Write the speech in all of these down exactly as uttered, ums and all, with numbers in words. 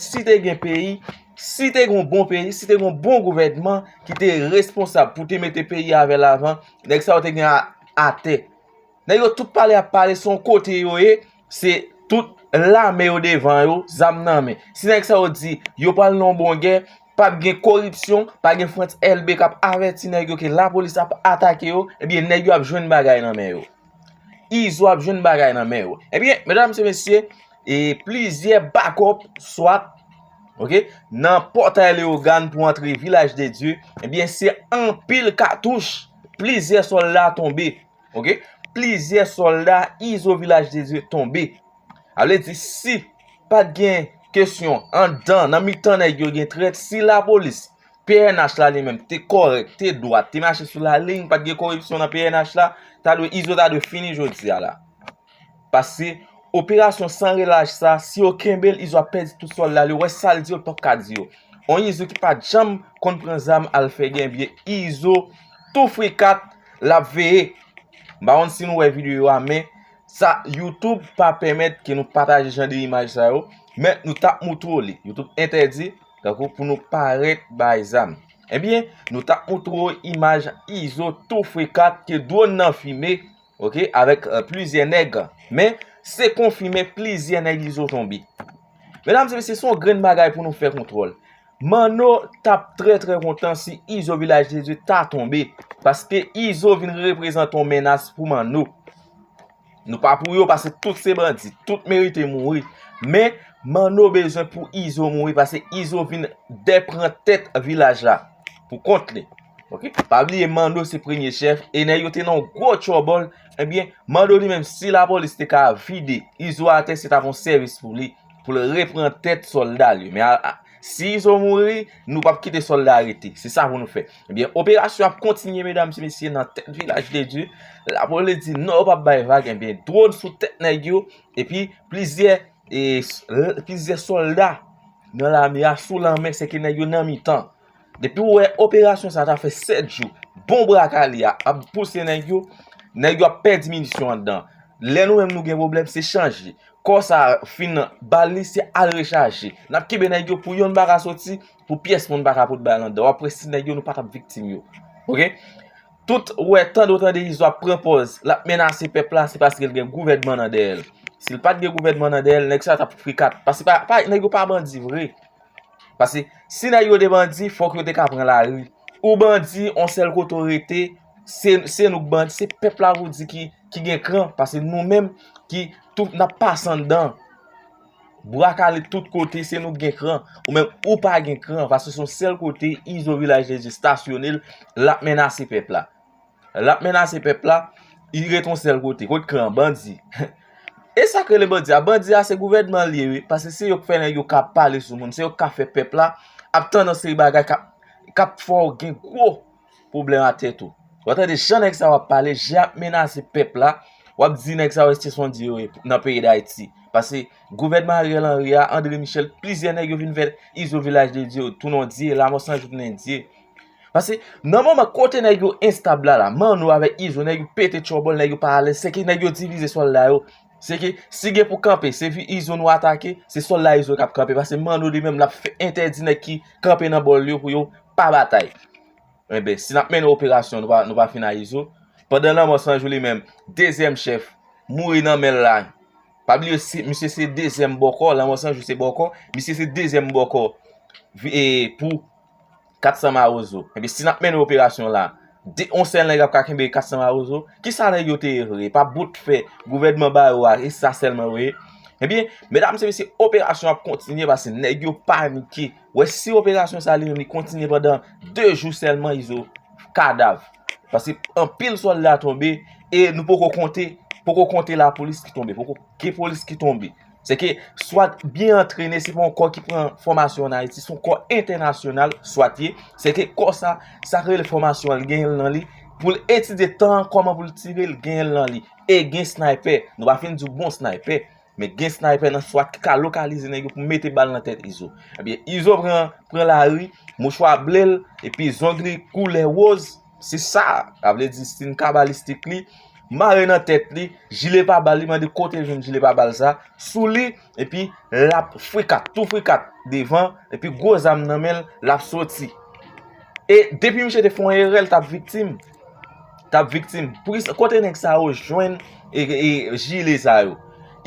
Si te gen peyi, si te gen yon bon peyi, si te gen yon bon gouvènman ki te responsab pou te mete peyi a avè lavan, nèg sa yo te gen a- atè. Nèg yo tout pale ap pale, se yon kote yo ye, se tout lame yo devan yo, zam nan men. Si nèg sa yo di yo pral nan yon bon gè, p ap gen koripsyon, pa gen Frantz Elbé k ap avèti nèg yo ke lapolis ap atake yo, ebyen nèg yo ap jwenn bagay nan men yo. Izo ap jwenn bagay nan men yo. Ebyen, medam e mesye, e plizyè bakòp, swat, ok, nan pòtay Leyogàn pou antre Vilaj de Dye, ebyen, se anpil katouch, plizyè sòlda tonbe, ok, plizyè sòlda Izo Vilaj de Dye tonbe. A vle di, si pa t gen kesyon anndan, nan mitan nèg yo gen trèt, si lapolis, P N H la li menm te kòrèk, te dwat, te mache sou lalin, pa t gen koripsyon nan P N H la, ta dwe, Izo ta dwe fini jodi a la. Paske operasyon san relach sa, si yo kenbe l, Izo ap pèdi tout sòlda l yo, wè sa l di yo, l p ap ka di yo. On Izo ki pa t janm konn pran zam al fè gen byen, Izo tou frikat, l ap veye. M pa konn si nou wè videyo a, men sa, YouTube pa pèmèt ke nou pataje jan de imaj sa yo, men nou t ap moutre w li. YouTube entèdi, tankou pou nou parèt bay zam. Ebyen, nou t ap moutre w imaj Izo tou frikat ke dwòn nan fimen, ok, avèk, euh, plizyè nèg. Men, se konfime plizyè nèg Izo tonbe. Medam e mesye, se yon grenn bagay pou nou fè kontwòl. Manno t ap trè, trè kontan si Izo Vilaj de Dye ta tonbe, paske Izo vin reprezante yon menas pou Manno. Nou pa pou yo, paske tout se bandi, tout merite mouri. Men, Manno bezwen pou Izo mouri, paske Izo vin dè pran tèt vilaj la pou kont li. Ok? Pa bliye, Manno se premye chèf, e nèg yo te nan yon gwo twòbòl. Ebyen, Manno li menm, si lapolis te ka vide Izo atè, se t ap yon sèvis pou li, pou l repran tèt sòlda l yo. Men a, a, si Izo mouri, nou p ap kite sòlda rete. Se sa pou nou fè. Ebyen, operasyon ap kontinye, medam e mesye, nan tèt Vilaj de Dye. Lapolis di non, yo p ap bay vag. Ebyen, dwòn sou tèt nèg yo, epi plizyè, e, s- l- plizyè sòlda nan lame a sou lanmè, se ke nèg yo nan mitan. Depi w wè operasyon sa ta fè sèt jou, bon bra kale a ap pouse nèg yo, nèg yo ap pèdi minisyon anndan. Lè nou menm nou gen pwoblèm, se chanje. Kò sa fin bal li, se al rechaje. N ap kenbe nèg yo pou yonn pa ka soti, pou pyès moun pa ka pot bal anndan. W ap wè si nèg yo nou pa t ap viktim yo. Ok? Tout ou wè, tande w tande Izo ap pran pòz, l ap menase pèp la, se paske l gen gouvènman nan dèyè l. Si l pa t gen gouvènman nan dèyè l, nèg sa t ap frikat. Paske pa, pa, nèg yo pa bandi vre. Paske si nèg yo te bandi, fòk yo te ka pran lari. Ou bandi, on sèl kote w rete, se, se nou k bandi, se pèp la pou di ki, ki gen kran. Paske nou menm, ki tout, n ap pase anndan. Bra kale tout kote, se nou k gen kran. Ou menm, ou pa gen kran, paske se yon sèl kote, Izo Vilaj de Dye stasyone l, l ap menase pèp la. L ap menase pèp la, li ret yon sèl kote. Kot kran? Bandi. E sa k rele bandi a? Bandi a se gouvènman l ye, wi. Paske se yo k fè nèg yo ka pale sou moun, se yo k ka fè pèp la ap tande yon seri bagay k ap, k ap fè w gen gwo pwoblèm a tèt ou. W ap tande jan nèg sa yo ap pale, jan y ap menase pèp la, w ap di nèg sa yo se sondye yo ye nan peyi Dayiti. Paske gouvènman Ariel Henry a, André Michel, plizyè nèg yo vin fè Izo Vilaj de Dye tounen yon dye, Lamò San Jou tounen dye. Paske nan moman kote nèg yo enstab la, la, Manno avèk Izo, nèg yo pete tchòbòl, nèg yo pa alèz, se ke nèg yo divize sòlda yo. Se ke si gen pou kanpe, se vi Izo nou atake, se sòlda Izo k ap kanpe. Paske Manno li menm l ap fè entèdi nèg ki kanpe nan bò l yo pou yo pa batay. Enben, si n ap mennen operasyon, nou pa, nou pa fin a Izo. Pandan Lanmò San Jou li menm, dezyèm chèf, mouri nan men l la. Pa bliye, se, misye se dezyèm bòkò, Lanmò San Jou se bòkò, misye se dezyèm bòkò. Vi- e, pou Kat San Mawozo. Enben, si n ap mennen operasyon la, de, on sèl nèg ap ka kenbe Kat San Mawozo, kisa nèg yo te ye vre? Pa bout fè gouvènman ba yo a, e sa sèlman yo ye? Enben, medam e mesye, operasyon ap kontinye paske nèg yo panike. Wè, si operasyon sa li menm li kontinye pandan de jou sèlman, Izo kadav. Paske anpil sòlda tonbe e nou poko konte, poko konte lapolis ki tonbe, poko gen polis ki tonbe. Se ke swat byen antrene, se pa yon kò ki pran fòmasyon ann Ayiti, se yon kò entènasyonal, swat ye. Se ke kò sa, sa k rele fòmasyon an, li genyen l nan li. Pou l etidye tan an, kòman pou l tire, l genyen l nan li. E gen snaypè. Nou pa fin di w bon snaypè. Men gen snaypè nan swat ki ka lokalize nèg yo pou mete bal nan tèt Izo. Ebyen, Izo pran, pran lari, mouchwa ble l, epi zong li koulè woz. Se sa, sa vle di stil kabalistik li. mare nan tèt li, jile pa bal, li mande kote l jwenn jile pa bal sa, sou li, epi l ap frikat, tou frikat devan, epi gwo zam nan men l, l ap soti. E depi misye te fè yon erè, l t ap viktim. T ap viktim. Pou ki sa, kote nèg sa yo jwenn e, e, jile sa yo?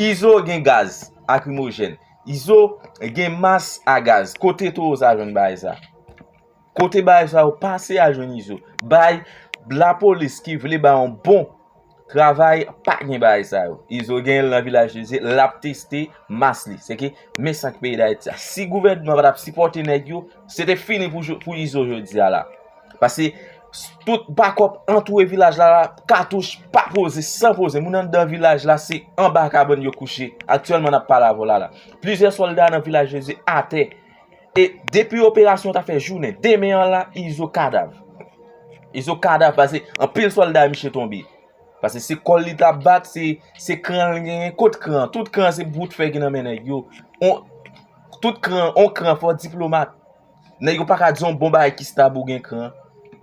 Izo gen gaz akrimojèn. Izo gen mas a gaz. Kote towo sa jwenn bagay sa? Kote bagay sa yo pase a jwenn Izo? Bay lapolis ki vle bay yon bon travay, pa gen bagay sa yo. Izo gen l nan Vilaj de Dye, l ap teste mas li. Se ke men sa k peyi Dayiti a. Si gouvènman pa t ap sipòte nèg yo, se te fini pou, jo- pou Izo jodi a la. Paske tout bakòp antoure vilaj la, la, katouch pa poze, san poze. Moun anndan vilaj la, se anba kabann yo kouche. Aktyèlman, n ap pale avè w la, la. Plizyè sòlda nan Vilaj de Dye atè. E depi operasyon ta fè jounen, demen an la, Izo kadav. Izo kadav, paske anpil sòlda misye tonbe. Paske se kò l li t ap bat, se, se kran l genyen. Kot kran? Tout kran se bout fè ki nan men nèg yo. On, tout kran, on kran fò diplomat. Nèg yo pa ka di yon bon bagay ki stab ou gen kran.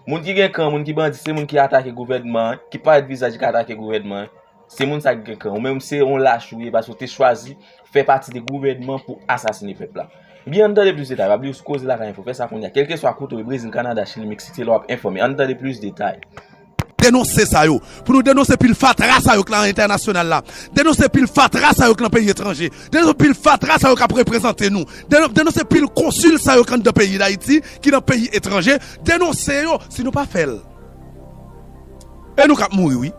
Moun ki gen kran, moun ki bandi, se moun ki atake gouvènman an, ki parèt vizaj ki atake gouvènman an. Se moun sa ki gen kran. Ou menm se yon lach ou ye, paske w te chwazi fè pati de gouvènman pou asasine pèp la. Byen, ann tande plis detay. Pa bliye w sou Koze Lakay Enfo. Fè sa kounye a. Kèlkeswa kote w ye, Brezil, Kanada, Chili, Meksik, se la w ap enfòme. Ann tande plis detay. Denonse sa yo. Pou nou denonse pil fatra sa yo k nan entènasyonal la. Denonse pil fatra sa yo k nan peyi etranje. Denonse pil fatra sa yo k ap reprezante nou. Denon- Denonse pil konsil sa yo k anndan peyi Dayiti, ki nan peyi etranje. Denonse yo. Si nou pa fè l, e nou k ap mouri, wi.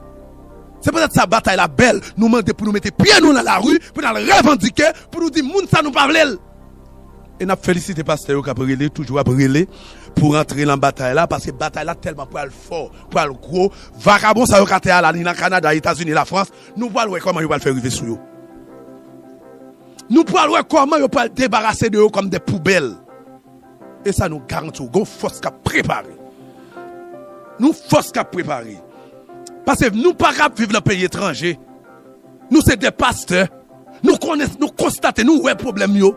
Se poutèt sa batay la bèl. Nou mande pou nou mete pye nou nan lari, pou n al revandike, pou nou di moun sa nou pa vle l. E n ap felisite pastè yo k ap rele, toujou ap rele pou rantre nan batay la, paske batay la tèlman pral fò, pral gwo. Vakabon sa yo k atè a la, li nan Kanada, Etazini, Lafrans, nou pral wè kòman yo pral fè rive sou yo. Nou pral wè kòman yo pral debarase de yo kòm de poubèl. E sa nou garanti w, gon fòs k ap prepare. Nou fòs k ap prepare. Paske nou pa ka ap viv nan peyi etranje. Nou se de pastè. Nou konnen, nou konstate, nou wè pwoblèm yo.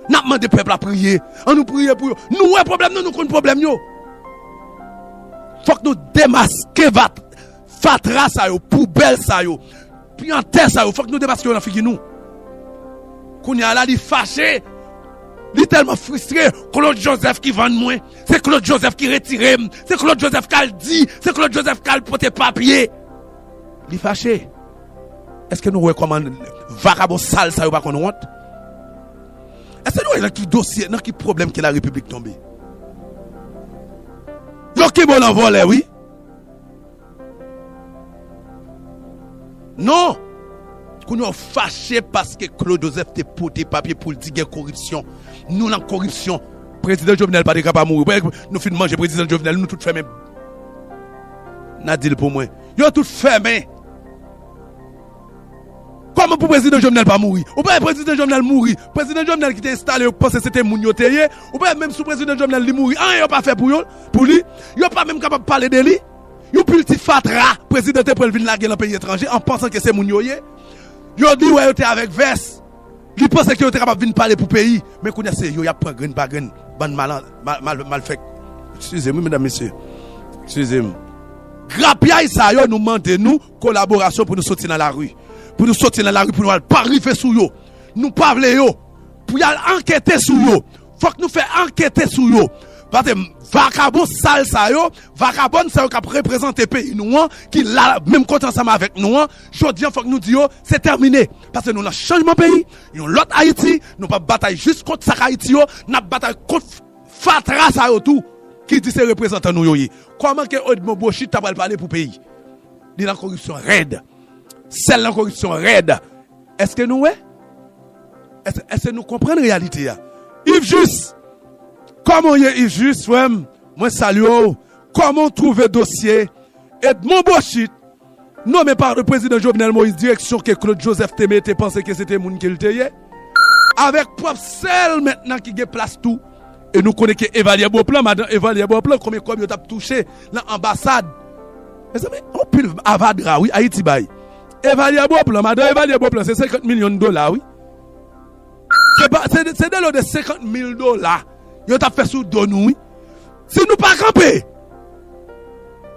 N ap mande pèp la priye. An nou priye pou yo. Nou wè pwoblèm nou, nou konn pwoblèm yo. Fòk nou demaske vat, fatra sa yo, poubèl sa yo, pyantè sa yo. Fòk nou demaske yo nan figi nou. Kounye a la, li fache. Li tèlman fristre. Claude Joseph ki vann mwen. Se Claude Joseph ki retire m. Se Claude Joseph k al di. Se Claude Joseph k al pote papye. Li fache. Èske nou wè kòman vakabon sal sa yo pa konn wont? Èske nou wè nan ki dosye, nan ki pwoblèm ke larepiblik tonbe? Yo kenbe w nan vòlè, wi. Non! Kounye a w fache paske Claude Joseph te pote papye pou l di gen koripsyon. Nou nan koripsyon. Prezidan Jovenel pa te ka pa mouri. Wè, nou fin manje prezidan Jovenel, nou tout fèmen. N a di l pou mwen. Yo tout fèmen. Kòman pou prezidan Jovenel pa mouri? Ou pa wè prezidan Jovenel mouri. Prezidan Jovenel ki te enstale, yo panse se te moun yo te ye. Ou pa wè menm sou prezidan Jovenel li mouri, anyen yo pa fè pou yo, pou li. Yo pa menm kapab pale de li. Yon pil ti fatra, prezidan te pran l vin lage nan peyi etranje, an pansan ke se moun yo ye. Yo di wè yo te avèk vès. Li panse ke yo te kapab vin pale pou peyi. Men kounye a se yo y ap pran grenn pa grenn. Bann mal, mal, mal, malfèk. Eskize m, wi, medam, mesye. Eskize m. Grapyay sa yo, nou mande nou kolaborasyon pou nou soti nan lari. Pou nou soti nan lari, pou nou al pa rive sou yo. Nou pa vle yo. Pou y al ankete sou yo. Fòk nou fè ankete sou yo. Paske vakabon sal sa yo, vakabòn sa yo k ap reprezante peyi nou an, ki la menm kote ansanm avèk nou an, jodi an fòk nou di yo, se tèmine. Paske nou nan chanjman peyi, yon lòt Ayiti, nou p ap batay jis kont sa k Ayiti yo, n ap batay kont fatra sa yo tou, ki di se reprezantan nou yo ye. Kòman ke Edmond Bochit ta pral pale pou peyi? Li nan koripsyon rèd. Sèl nan koripsyon rèd. Èske nou wè? Èske, èske nou konprann reyalite a? Yves Juste, kòman w ye, Yves Juste, frè m? Mwen salye w. Kòman w twouve dosye Edmond Bochit, nonmen pa prezidan Jovenel Moïse, direksyon ke Claude Joseph te mete, panse ke se te moun ke l te ye? Avèk pwòp sè l mentnan ki gen plas tou. E nou konnen ke Evalyè Beauplan, madan Evalyè Beauplan, konbyen kòb yo t ap touche nan anbasad? Mezanmi, anpil avadra, wi, Ayiti bay. Evalyè Beauplan, madan Evalyè Beauplan, se senkant milyon dola, wi. Se pa, se, se de lo de senkant mil dola yo t ap fè sou do nou, wi. Si nou pa kanpe,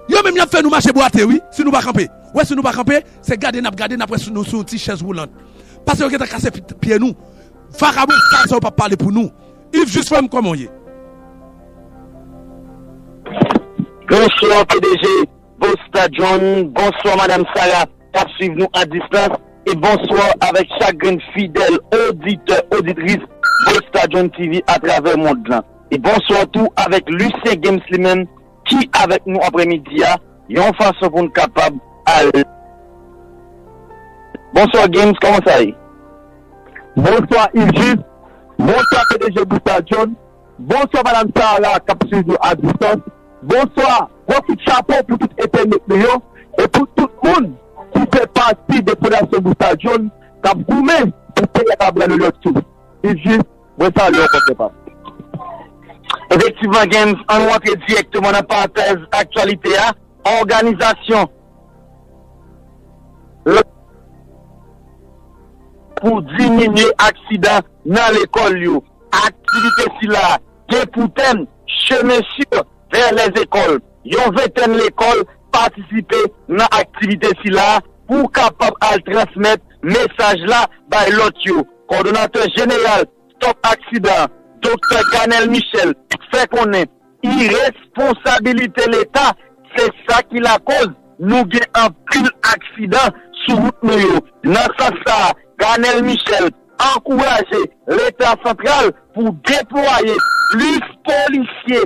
yo menm y ap fè nou mache bwate, wi, si nou pa kanpe. Wè si nou pa kanpe, se gade n ap gade, n ap wè si nou sou yon ti chèz woulant. Paske yo gentan kase pi- pye nou. Vagabon sal sa yo p ap pale pou nou. Yves Juste, frè m, kòman w ye? Bonswa P D G Busta John, bonswa Madam Sarah k ap swiv nou a distans, e bonswa avèk chak grenn fidèl oditè, oditris Busta John T V atravè mond lan. E bonswa tou avèk Lucien Games li menm ki avèk nou aprèmidi a, yon fason pou n kapab al. Bonswa Games, kòman sa ye? Bonswa Yves Juste, bonswa P D G Busta John, bonswa Madam Sarah k ap swiv nou a distans, bonswa, gwo kout chapo pou tout entènot nou yo, e pou tout moun ki fè pati de Fondasyon Busta John k ap goumen pou peyi a ka pran lòt souf. Yves Juste, mwen salye w, kòkè pa m. Efektivman, Games, ann rantre dirèkteman nan pataj aktyalite a. Òganizasyon pou diminye aksidan nan lekòl yo. Aktivite sila gen pou tèm Chemin sûr vers les écoles. Yon ventèn lekòl patisipe nan aktivite sila pou kapab al transmèt mesaj la bay lòt yo. Kòdonatè jeneral Stop Aksidan, Doktè Ganel Michel, fè konnen iresponsabilite Leta se sa ki lakoz nou gen anpil aksidan sou wout nou yo. Nan sans sa a, Ganel Michel ankouraje Leta santral pou deplwaye plis polisye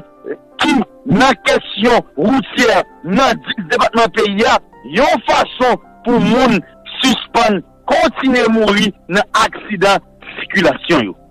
ki nan kesyon woutyè nan dis depatman peyi a, yon fason pou moun sispann kontinye mouri nan aksidan sikilasyon yo.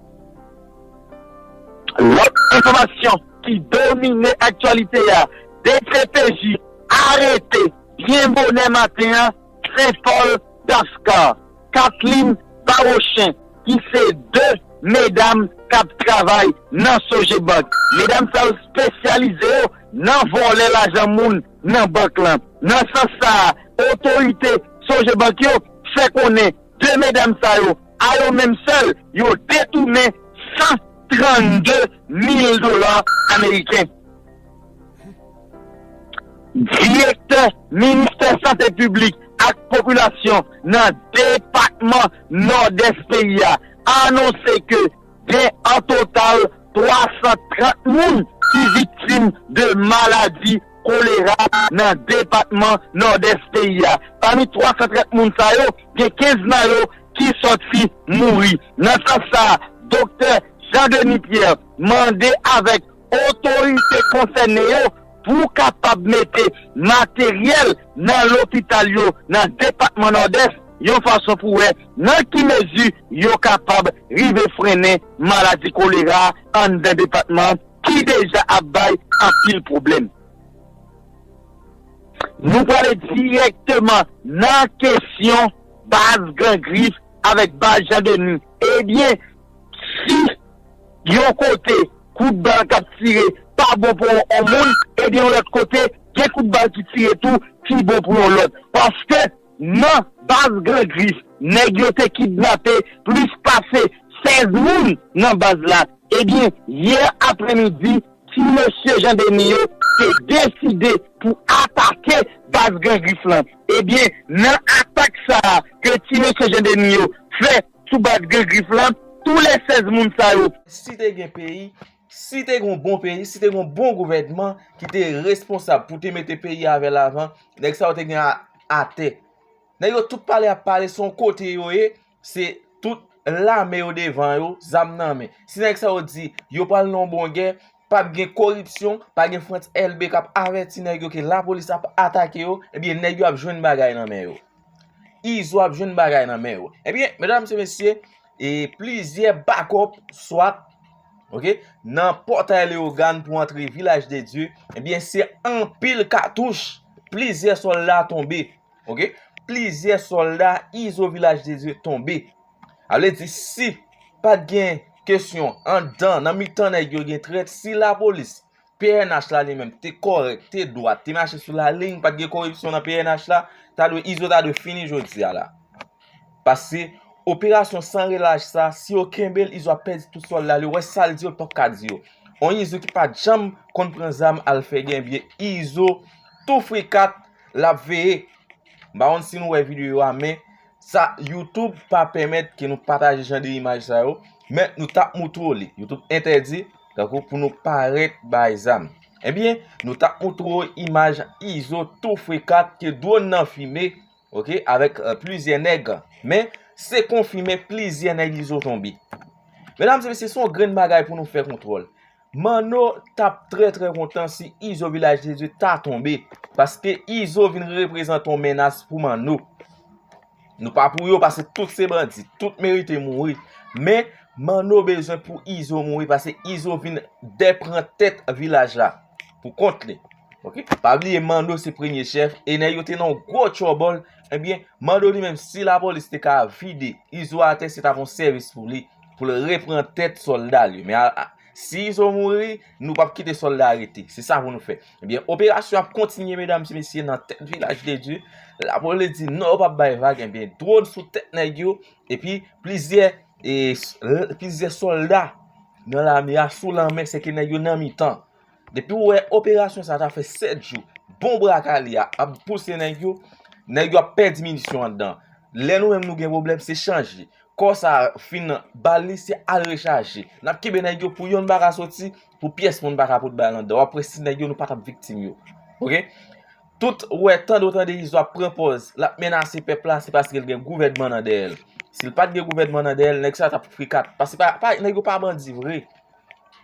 Lòt enfòmasyon ki domine aktyalite a, D C P J arete byen bonè maten an Senpòl Daska, Kathleen Barochen, ki se de medam k ap travay nan Sogebank. Medam sa yo espesyalize yo nan vòlè lajan moun nan bank lan. Nan sans sa a, otorite Sogebank yo fè konnen de medam sa yo, a yo menm sèl, yo detounen san trannde mil dola ameriken. Direktè Ministè Sante Piblik ak Popilasyon nan depatman Nòdès peyi a anonse ke gen an total twa san trant moun ki viktim de maladi kolera nan depatman Nòdès peyi a. Pami twa san trant moun sa yo, gen kenz nan yo ki sòti mouri. Nan sans sa a, Doktè Jean Denis Pierre mande avèk otorite konsène yo pou kapab mete materyèl nan lopital yo nan depatman Nòdès, yon fason pou wè nan ki mezi yo kapab rive frennen maladi kolera anndan depatman ki deja ap bay anpil pwoblèm. Nou prale dirèkteman nan kesyon baz Gran Grif avèk baz Jan Deni. Ebyen, si yon kote kout bal k ap tire pa bon pou yon moun, ebyen yon lòt kote gen kout bal ki tire tou ki bon pou yon lòt. Paske nan baz Gran Grif, nèg yo te kidnape plis pase sèz moun nan baz la. Ebyen, yè aprèmidi, ti mesye Jan Deni yo te deside pou atake baz Gran Grif lan. Ebyen, nan atak sa a ke ti mesye Jan Deni yo fè sou baz Gran Grif lan, tou lè sèz moun sa yo. Si te gen peyi, si te gen yon bon peyi, si te gen yon bon gouvènman ki te responsab pou te mete peyi a avè lavan, nèg sa yo te gen a, atè. Nèg yo tout pale ap pale, se yon kote yo ye, se tout lame yo devan yo, zam nan men. Si nèg sa yo di yo pral nan yon bon gè, p ap gen koripsyon, p ap gen Frantz Elbé k ap avèti nèg yo ke lapolis ap atake yo, ebyen nèg yo ap jwenn bagay nan men yo. Izo ap jwenn bagay nan men yo. Ebyen, medam e mesye, e plizyè bakòp swat, oke, nan pòtay Leyogàn pou antre Vilaj de Dye, ebyen, se anpil katouch, plizyè sòlda tonbe, oke, plizyè sòlda Izo Vilaj de Dye tonbe. A vle di, si pa t gen kesyon anndan, nan mitan nèg yo gen trèt, si lapolis, P N H la li menm te kòrèk, te dwat, te mache sou lalin, pa t gen koripsyon nan P N H la, ta dwe, Izo ta dwe fini jodi a la. Paske operasyon san relach sa, si yo kenbe l, Izo ap pèdi tout sòlda li yo. Wè sa l di yo, l p ap ka di yo. On Izo ki pa t janm konn pran zam al fè gen byen, Izo tou frikat, l ap veye. M pa konn si nou wè videyo a, men sa, YouTube pa pèmèt ke nou pataje jan de imaj sa yo, men nou t ap moutre w li. YouTube entèdi, tankou pou nou parèt bay zam. Ebyen, nou t ap moutre w imaj Izo tou frekat ke dwòn nan fimen, oke, avèk, euh, plizyè nèg. Men, se konfime plizyè nèg Izo tonbe. Medam e mesye, se yon grenn bagay pou nou fè kontwòl. Manno t ap trè, trè kontan si Izo Vilaj de Dye ta tonbe, paske Izo vin reprezante yon menas pou Manno. Nou pa pou yo, paske tout se bandi, tout merite mouri. Men, Manno bezwen pou Izo mouri, paske Izo vin dèpran tèt vilaj la pou kont li. Oke? Pa bliye, Manno se premye chèf, e nèg yo te nan yon gwo tchòbòl. Ebyen, Manno li menm, si lapolis te ka vide Izo atè, se t ap yon sèvis pou li, pou l repran tèt sòlda li yo. Men a, a, si Izo mouri, nou p ap kite sòlda rete. Se sa pou nou fè. Ebyen, operasyon ap kontinye, medam e mesye, nan tèt Vilaj de Dye. Lapolis di non, yo p ap bay vag. Ebyen, dwòn sou tèt nèg yo, epi plizyè, e, s-, l-, plizyè sòlda nan lame a sou lanmè, se ke nèg yo nan mitan. Depi w wè operasyon sa ta fè sèt jou, bon bra kale a ap pouse nèg yo, nèg yo ap pèdi minisyon anndan. Lè nou menm nou gen pwoblèm, se chanje. Kò sa fin bal li, se al rechaje. N ap kenbe nèg yo pou yonn pa ka soti, pou pyès moun pa ka pote bal anndan. W ap wè si nèg yo, nou pa t ap viktim yo. Oke? Tout ou wè, tande w tande Izo ap pran pòz, l ap menase pèp la, se paske l gen gouvènman nan dèyè l. Si l pa t gen gouvènman nan dèyè l, nèg sa t ap frekat. Paske pa, pa, nèg yo pa bandi vre.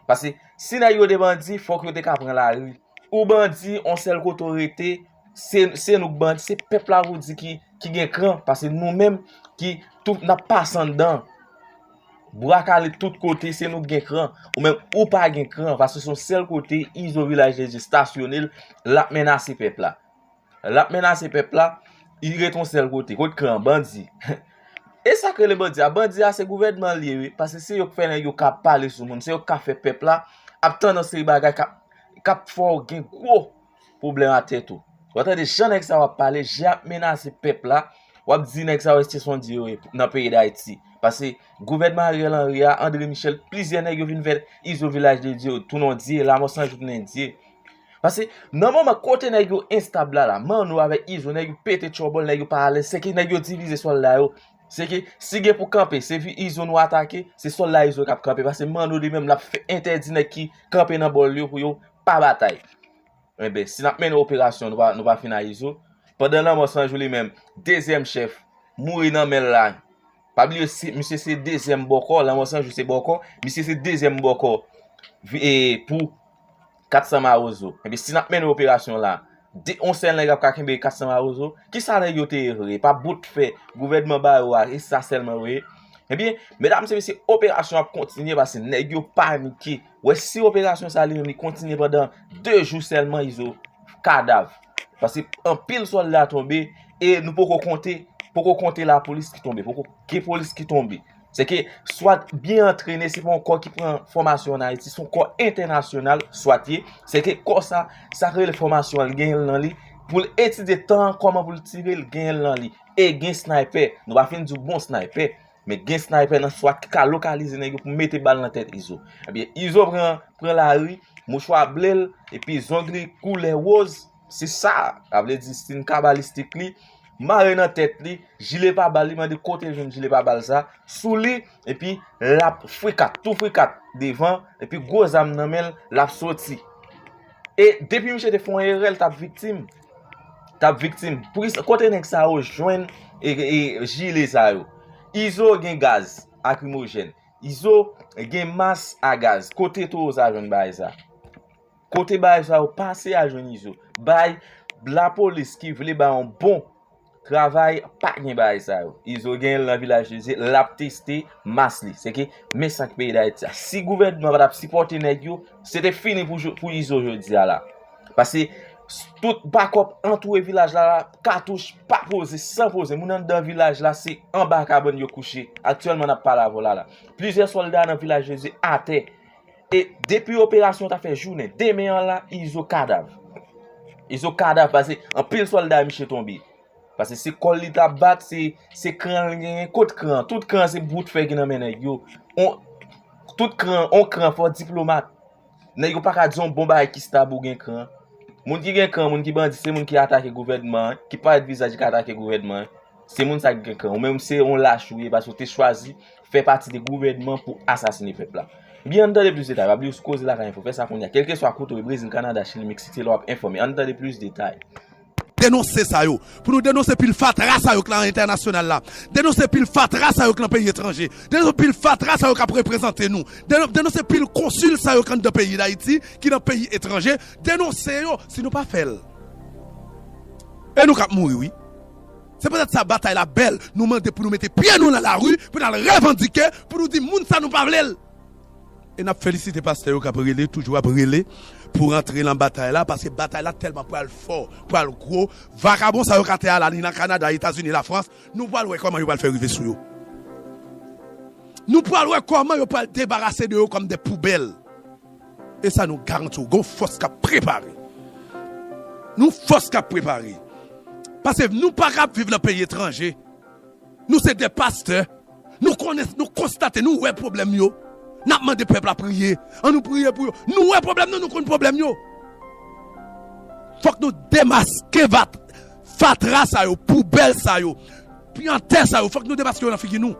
Paske si nèg yo te bandi, fòk yo te ka pran lari. Ou bandi, on sèl kote w rete, se, se nou k bandi, se pèp la pou di ki, ki gen kran, paske nou menm ki tou, n ap pase anndan. Bra kale tout kote, se nou k gen kran. Ou menm, ou pa gen kran, paske se yon sèl kote, Izo Vilaj de Dye stasyone l, l ap menase pèp la. L ap menase pèp la, li rete yon sèl kote. Kot kran an? Bandi. E sa k rele bandi a? Bandi a se gouvènman l ye, wi. Paske se yo k fè nèg yo ka pale sou moun, se yo k ka fè pèp la ap tande yon seri bagay k ap, k ap fè w gen gwo pwoblèm a tèt ou. W ap tande jan nèg sa yo ap pale, jan y ap menase pèp la, w ap di nèg sa yo se sondye yo ye nan peyi Dayiti. Paske gouvènman Ariel Henry a, André Michel, plizyè nèg yo vin fè Izo Vilaj de Dye tounen yon dye, Lanmò San Jou tounen dye. Paske nan moman kote nèg yo enstab la, la, Manno avèk Izo, nèg yo pete tchòbòl, nèg yo pa alèz, se ke nèg yo divize sòlda yo. Se ke si gen pou kanpe, se vi Izo nou atake, se sòlda Izo k ap kanpe. Paske Manno li menm, l ap fè entèdi nèg ki kanpe nan bò l yo pou yo pa batay. Enben, si n ap mennen operasyon, nou pa, nou pa fin a Izo. Pandan Lanmò San Jou li menm, dezyèm chèf, mouri nan men l la. Pa bliye, se, misye se dezyèm bòkò, Lanmò San Jou se bòkò, misye se dezyèm bòkò, vi-, e, pou Kat San Mawozo. Ebyen, si n ap mennen operasyon la, de, on sèl nèg ap ka kenbe Kat San Mawozo, kisa nèg yo te ye vre? Pa bout fè gouvènman ba yo a, e sa sèlman yo ye. Ebyen, medam e mesye, operasyon ap kontinye paske nèg yo panike. Wè, si operasyon sa li menm li kontinye pandan de jou sèlman, Izo kadav. Paske anpil sòlda tonbe e nou poko konte, poko konte lapolis ki tonbe, poko gen polis ki tonbe. Se ke swat byen antrene, se pa yon kò ki pran fòmasyon ann Ayiti, se yon kò entènasyonal, swat ye. Se ke kò sa, sa k rele fòmasyon an, l genyen l nan li. Pou l etidye tan an, kòman pou l tire, l genyen l nan li. E gen snaypè. Nou pa fin di w bon snaypè. Men gen snaypè nan swat ki ka lokalize nèg yo pou mete bal nan tèt Izo. Ebyen, Izo pran, pran lari, mouchwa ble l, epi zong li koulè woz, se sa, sa vle di stil kabalistik li, mare nan tèt li, jile pa bal, li mande kote l jwenn jile pa bal sa, sou li, epi l ap frikat, tou frikat devan, epi gwo zam nan men l, l ap soti. E depi misye te fè yon erè, l t ap viktim. T ap viktim. Poukisa, kote nèg sa yo jwenn e, e, jile sa yo? Izo gen gaz lakrimojèn. Izo gen mas a gaz. Kote towo sa jwenn bagay sa? Kote bagay sa yo pase al jwenn Izo? Bay lapolis ki vle bay yon bon travay, pa gen bagay sa yo. Izo gen l nan Vilaj de Dye, l ap teste mas li. Se ke men sa k peyi Dayiti a. Si gouvènman pa t ap sipòte nèg yo, se te fini pou, pou Izo jodi a la. Paske s-, tout bakòp antoure vilaj la, la, katouch pa poze, san poze. Moun anndan vilaj la, se anba kabann yo kouche. Aktyèlman, n ap pale avè w la, la. Plizyè sòlda nan Vilaj de Dye atè. E depi operasyon ta fè jounen, demen an la, Izo kadav. Izo kadav, paske anpil sòlda misye tonbe. Paske se kò l li t ap bat, se, se kran l genyen. Kot kran? Tout kran se bout fè ki nan men nèg yo. On, tout kran, on kran fò diplomat. Nèg yo pa ka di yon bon bagay ki stab ou gen kran. Moun ki gen kan, moun ki bandi, se moun ki atake gouvènman an, ki parèt vizaj, ki atake gouvènman an. Se moun sa ki gen kan. Ou menm se yon lach ou ye, paske ou te chwazi fè pati de gouvènman pou asasinen pèp la. Byen, ann tande plis detay. Pa bliye sou Koze Lakay Enfo. Fè sa kounye a. Kèlkeswa kote w ye, Brezil, Kanada, Chili, Meksik, se la w ap enfòme. Ann tande plis detay. Denonse sa yo. Pou nou denonse pil fatra sa yo k nan entènasyonal la. Denonse pil fatra sa yo k nan peyi etranje. Denonse pil fatra sa yo k ap reprezante nou. Denon- Denonse pil konsil sa yo k anndan peyi Dayiti, ki nan peyi etranje. Denonse yo si nou pa fè l. E nou k ap mouri, wi. Se poutèt sa batay la bèl. Nou mande pou nou mete pye nou nan lari, pou n al revandike, pou nou di moun sa nou pa vle l. E n ap felisite pastè yo k ap rele, toujou ap rele pou rantre nan batay la, paske batay la tèlman pral fò, pral gwo. Vakabon sa yo k atè a la, ni nan Kanada, Etazini, Lafrans, nou pral wè kòman yo pral fè rive sou yo. Nou pral wè kòman yo pral debarase de yo kòm de poubèl. E sa nou garanti w, gon fòs k ap prepare. Nou fòs k ap prepare. Paske nou pa ka ap viv nan peyi etranje. Nou se de pastè. Nou konnen, nou konstate, nou wè pwoblèm yo. N ap mande pèp la priye. An nou priye pou yo. Nou wè pwoblèm nou, nou konn pwoblèm yo. Fòk nou demaske vat, fatra sa yo, poubèl sa yo, pyantè sa yo. Fòk nou demaske yo nan figi nou.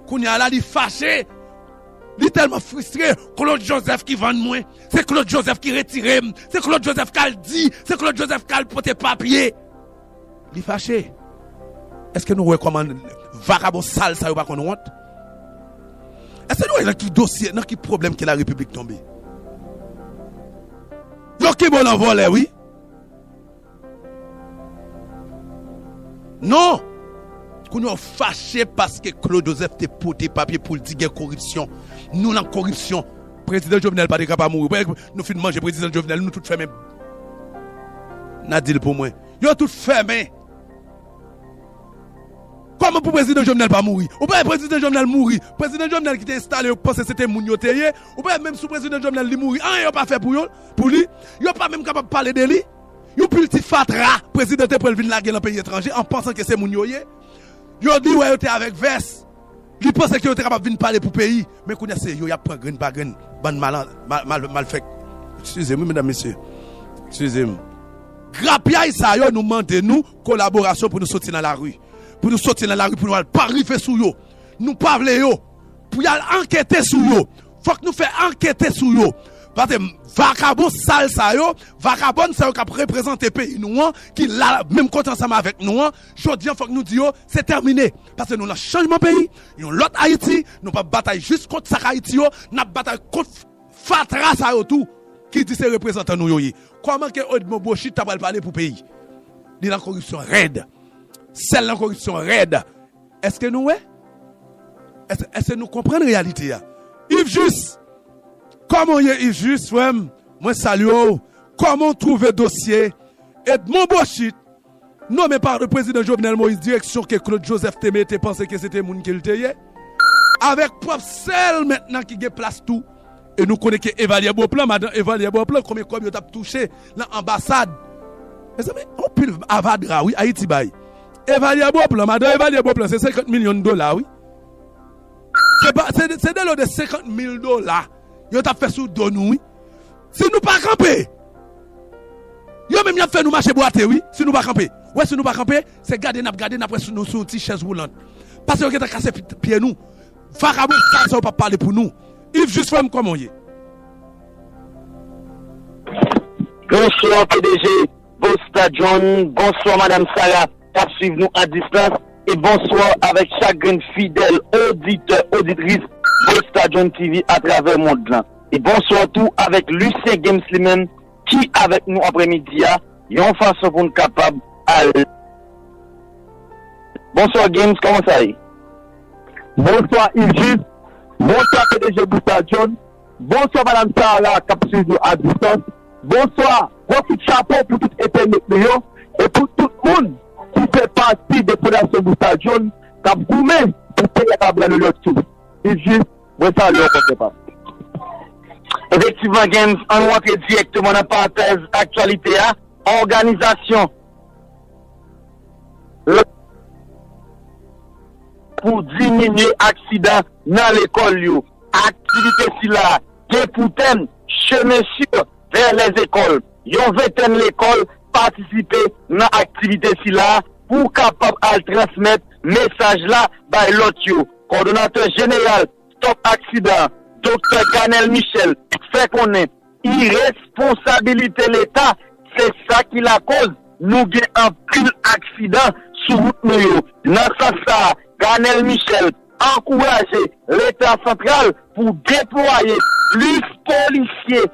Kounye a la, li fache. Li tèlman fristre. Claude Joseph ki vann mwen. Se Claude Joseph ki retire m. Se Claude Joseph k al di. Se Claude Joseph k al pote papye. Li fache. Èske nou wè kòman vakabon sal sa yo pa konn wont? Èske nou wè nan ki dosye, nan ki pwoblèm ke larepiblik tonbe? Yo kenbe w nan vòlè, wi. Non! Kounye a w fache paske Claude Joseph te pote papye pou l di gen koripsyon. Nou nan koripsyon. Prezidan Jovenel pa te ka pa mouri. Nou fin manje Prezidan Jovenel, nou tout fèmen. N a di l pou mwen. Yo tout fèmen. Kòman pou Prezidan Jovenel pa mouri? Ou pa wè Prezidan Jovenel mouri? Prezidan Jovenel ki te enstale yo, ki panse se te moun yo te ye. Ou pa wè menm sou Prezidan Jovenel li mouri, anyen yo pa fè pou yo, pou li. Yo pa menm kapab pale de li. Yon pil ti fatra, prezidan te pran l vin lage nan peyi etranje, an pansan ke se moun yo ye. Yo di wè yo te avèk vès. Li panse ke yo te kapab vin pale pou peyi. Men kounye a se yo y ap pran grenn pa grenn. Bann mal, mal, mal, malfèk. Eskize m, wi, medam, mesye. Eskize m. Grapyay sa yo, nou mande nou kolaborasyon pou nou soti nan lari. Pou nou soti nan lari, pou nou al pa rive sou yo. Nou pa vle yo. Pou y al ankete sou yo. Fòk nou fè ankete sou yo. Paske vakabon sal sa yo, vakabòn sa yo k ap reprezante peyi nou an, ki la menm kote ansanm avèk nou an, jodi an fòk nou di yo, se tèmine. Paske nou nan chanjman peyi, yon lòt Ayiti, nou p ap batay jis kont sa k Ayiti yo, n ap batay kont fatra sa yo tou, ki di se reprezantan nou yo ye. Kòman ke Edmond Bochit ta pral pale pou peyi? Li nan koripsyon rèd. Sèl nan koripsyon rèd. Èske nou wè? Èske, èske nou konprann reyalite a? Yves Juste, kòman w ye Yves Juste, frè m? Mwen salye w. Kòman w twouve dosye Edmond Bochit, nonmen pa prezidan Jovenel Moïse, direksyon ke Claude Joseph te mete, panse ke se te moun ke l te ye? Avèk pwòp sè l mentnan ki gen plas tou. E nou konnen ke Evalyè Bonplan, madan Evalyè Bonplan, konbyen kòb yo t ap touche nan anbasad? Mezanmi, anpil avadra, wi, Ayiti bay. Evalyè Bonplan, madan Evalyè Bonplan, se senkant milyon dola, wi. Se pa, se, se de lo de senkant mil dola yo t ap fè sou do nou, wi. Si nou pa kanpe, yo menm y ap fè nou mache bwate, wi, si nou pa kanpe. Wè, si nou pa kanpe, se gade n ap gade, n ap wè sou nou sou yon ti chèz woulant. Paske yo gentan kase pi- pye nou. Vakabon sal sa yo p ap pale pou nou. Yves Juste, frè m, kòman w ye? Bonswa P D G Busta John, bonswa Madam Sarah k ap swiv nou a distans, e bonswa avèk chak grenn fidèl oditè, oditris Busta John T V atravè mond lan. E bonswa tou avèk Lucien Games li menm ki avèk nou aprèmidi a, yon fason pou n kapab al. Bonswa Games, kòman sa ye? Bonswa Yves Juste, bonswa P D G Busta John, bonswa Madam Sarah k ap swiv nou a distans, bonswa, gwo kout chapo pou tout entènot nou yo, e pou tout moun ki fè pati de Fondasyon Busta John k ap goumen pou peyi a kapab pran yon lòt souf. Yves Juste, mwen salye w, kòmandè pa m. Efektivman, Games, ann rantre dirèkteman nan parantèz aktyalite a. Òganizasyon pou diminye aksidan nan lekòl yo. Aktivite sila gen pou tèm Chemin sûr vers les écoles. yon ventèn lekòl patisipe nan aktivite sila pou kapab al transmèt mesaj la bay lòt yo. Kòdonatè jeneral Stop Aksidan, Doktè Ganel Michel, fè konnen iresponsabilite Leta se sa ki lakoz nou gen anpil aksidan sou wout nou yo. Nan sans sa a, Ganel Michel ankouraje Leta santral pou deplwaye plis polisye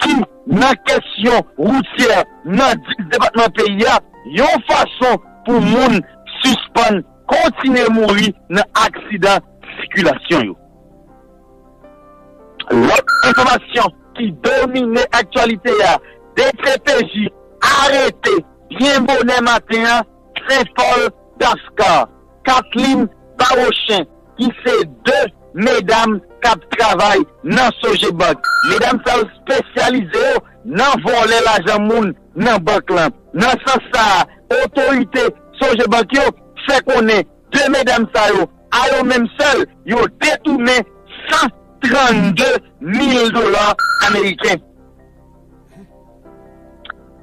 ki nan kesyon woutyè nan dis depatman peyi a, yon fason pou moun sispann kontinye mouri nan aksidan sikilasyon yo. Lòt enfòmasyon ki domine aktyalite a, D C P J arete byen bonè maten an Senpòl Daska, Kathleen Bawochen, ki se de medam k ap travay nan Sogebank. Medam sa yo espesyalize yo nan vòlè lajan moun nan bank lan. Nan sans sa a, otorite Sogebank yo fè konnen de medam sa yo, a yo menm sèl, yo detounen san trannde mil dola ameriken.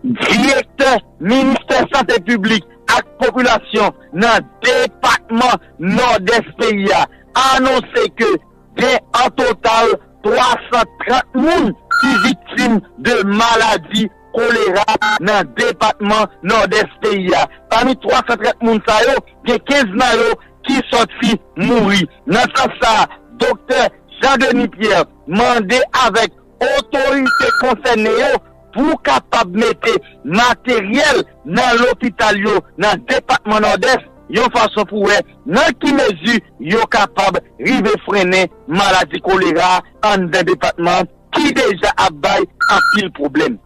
Direktè Ministè Sante Piblik ak Popilasyon nan depatman Nòdès peyi a anonse ke gen an total twa san trant moun ki viktim de maladi kolera nan depatman Nòdès peyi a. Pami twa san trant moun sa yo, gen kenz nan yo ki sòti mouri. Nan sans sa a, Doktè Jean Denis Pierre mande avèk otorite konsène yo pou kapab mete materyèl nan lopital yo nan depatman Nòdès, yon fason pou wè nan ki mezi yo kapab rive frennen maladi kolera anndan depatman ki deja ap bay anpil pwoblèm.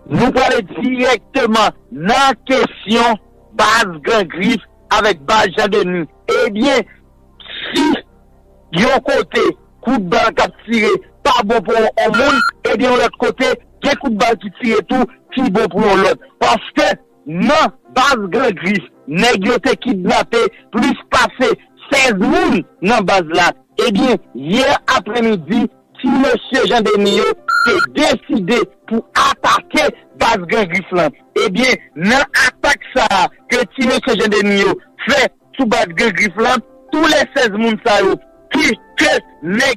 Nou prale dirèkteman nan kesyon baz Gran Grif avèk baz Jan Deni. Ebyen, si yon kote kout bal k ap tire pa bon pou yon moun, ebyen yon lòt kote gen kout bal ki tire tou ki bon pou yon lòt. Paske nan baz Gran Grif, nèg yo te kidnape plis pase sèz moun nan baz la. Ebyen, yè aprèmidi, ti mesye Jan Deni yo te deside pou atake baz Gran Grif lan. Ebyen, nan atak sa a ke ti mesye Jan Deni yo fè sou baz Gran Grif lan, tou lè sèz moun sa yo ki ke nèg